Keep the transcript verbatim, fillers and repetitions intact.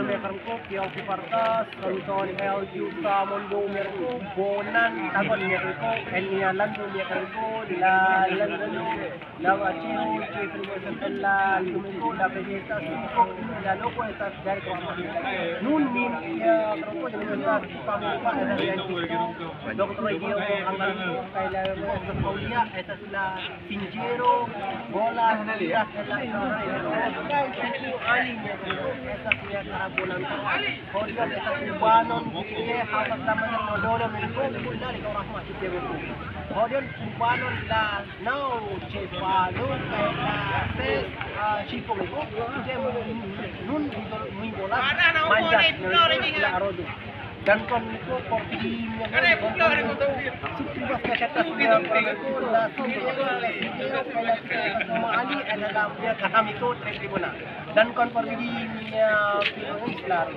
Mekrengko, Piau Kupartas, Sonton L J K Mondo Mekrengko, Bonan Tagon Mekrengko, Enia Landu Mekrengko, La Landu, La Aciru, Jeffrey Wilson, La Lumiko, La Bejesta, Sukok, La Loko, Esas dari Kawang. Nun Min, ya, Krengko, Universitas Pamuka, Esas dari Kito, Doktor Dio, Angga Luko, Kaila, Esas Aulia, Esas La Sinjero, Bola, Siras, Esas Sorai, Esas Suku Ali, Esas Mia Karabonan. Kemudian Esas Kubanon, Gile, Hamas Lamanan, Nodolo, Menko, Kunda, Liko Rahmat, Cipta Buku. Kemudian Kubanon, La Nau, Cefalo, Kaila, Ses, ah, Sipong, Liko, Jem, Nun, Nun, Nun, Bola, Mandas, Nun, La Rodo. Dan kon niko porfidi nyan, kon sutubas ka syata semua, kon niko la sutubas ka syata semua ahli adalah dia kata miko tribunal. Dan kon porfidi nyan, Islam.